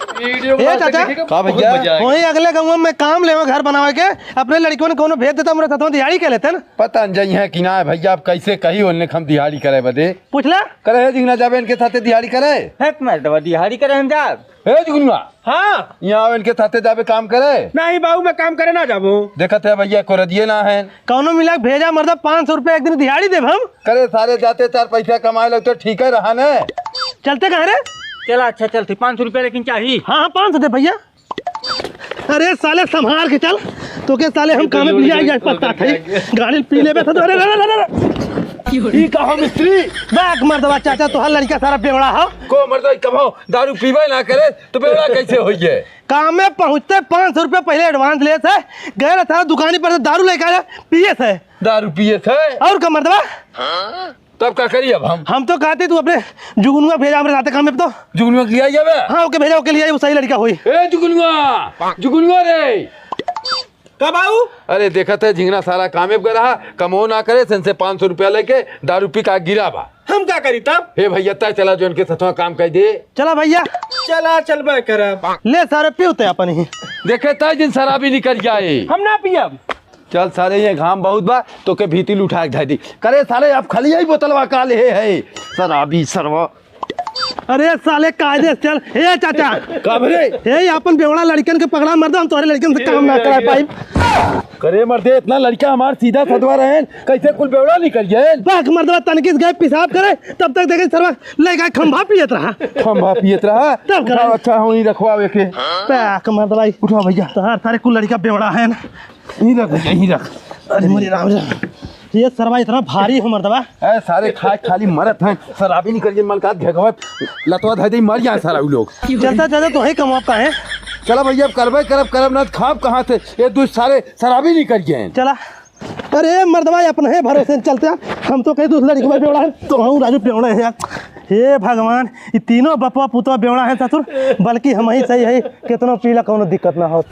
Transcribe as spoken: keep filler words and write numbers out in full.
वीडियो ए बनाते चाचा, देखेगा, का बहुत भैया? मजा आएगा। वहीं अगले गाँव में काम लेवा घर बनावे के, अपने लड़कियों ने कौनो भेज देता, हमरे साथ में दिहाड़ी कर लेते ना। पता न जइहैं कि ना भैया, अब कैसे कही उन्हें हम दिहाड़ी करे बदे। पूछ ला। करे है जिंगना जाबे इनके साथे दिहाड़ी करे। हेत मर्दवा दिहाड़ी करे हम जाब। हे जुगनुआ। हाँ। यहाँ आवे इनके साथे जाबे काम करे। नहीं बाबू, मैं काम करे ना जाबो। देखत है भैया, को रजिए ना है। कौनो मिला के भेजा मर्दा, पाँच सौ रुपया एक दिन दिहाड़ी देब हम। करे सारे जाते चार पैसा कमाए लगते ठीक है रहा ने। चलते कहाँ रे? चला अच्छा चलते, पाँच सौ रुपया लेकिन चाहिए। हाँ, हाँ, पाँच सौ दे भैया। अरे साले संभाल के चल, तो के साले हम कामे भी आई जाए पछतात है। गाड़ी पी लेबे तो, अरे, अरे, अरे, अरे। ई का हो मिस्त्री? बाक मर्दवा चाचा, तोहार लड़का सारा बेवड़ा हो। को मर्दवा कबो दारू पीबे ना करे, तो बेवड़ा कैसे होइए? काम में पहुँचते पाँच सौ रुपया पहले advance लेत है, गए ना सारा दुकानी पर से दारू लेके आया, पिए से। दारू पिए से? और का मर्दवा? तब का करी अब हम? हम तो कहते तू अपने जुगनुआ भेजा हमरे साथे काम में तो। जुगनुआ के लिया जाबे? हाँ, ओके भेजा, ओके लिया, वो सही लड़का होई। ए जुगनुआ, जुगनुआ रे। का बाऊ? अरे देखत है झिंगना सारा कामे पे रहा, कमो ना करे, सेन से पाँच सौ रुपया लेके दारू पी का गिरा बा। हम का करी तब? हे भैया, तय चला जो इनके सथवा काम कर दे। चला भैया। चला चलबे करब। ले सारे पीऊ ते अपन ही। देखे तय दिन शराबी निकल जाए। हम ना पियब। चल सारे, ये घाम बहुत बा, तो के भीतिल उठा के धर दी। करे सारे, अब खाली यही बोतलवा का ले है, शराबी सरवा। अरे साले, कायदे से चल। हे चाचा। का भरे? हे, अपन बेवड़ा लड़कन के पकड़ा मर्दा, हम तोहरे लड़कन से काम ना करा पाई। करे मर्दे, इतना लड़का हमार सीधा सधवा रहे, कैसे कुल बेवड़ा निकल गए? बाक मर्दवा, तनकी से गए पेशाब करे, तब तक देखे सरवा लड़का खंभा पियत रहा। खंभा पियत रहा? तब करे। उठाओ, अच्छा, हम ही रखवावे के। बाक मर्दवा, उठाओ भैया। तोहार सारे कुल लड़का बेवड़ा है ना। यहीं रख भैया, यहीं रख। अरे मोरे राम रे, ये सरवा इतना भारी हो मर्दवा। ए, सारे खाए खाली मरत हैं, शराबी निकल गए, मन का घेगवा लतवा धर दे, मर जाए सारा उ लोग। चलता चलता तो ही कमाब का है। चला भैया, अब करबे करब, करब ना तो खाब कहाँ से? ये दो सारे शराबी निकल गए हैं। चला। अरे मर्दवा, अपने भरोसे न चलते हैं। हम तो कहीं दूसरे लड़की में बेवड़ा है, तो हम राजू बेवड़ा है यार। हे भगवान, ये तीनों बपवा पुतवा बेवड़ा है ससुर, बल्कि हम ही सही है, कितनो पीला कौनो दिक्कत ना हो।